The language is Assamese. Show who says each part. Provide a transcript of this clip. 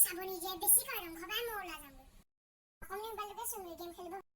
Speaker 1: চাব নিদিয়ে, বেছি কৰে। ঘৰৰ পৰাই মই ওলাই যামগৈ। অকণমান মোবাইলটোকে চোওঁগৈ, গেম খেলিব।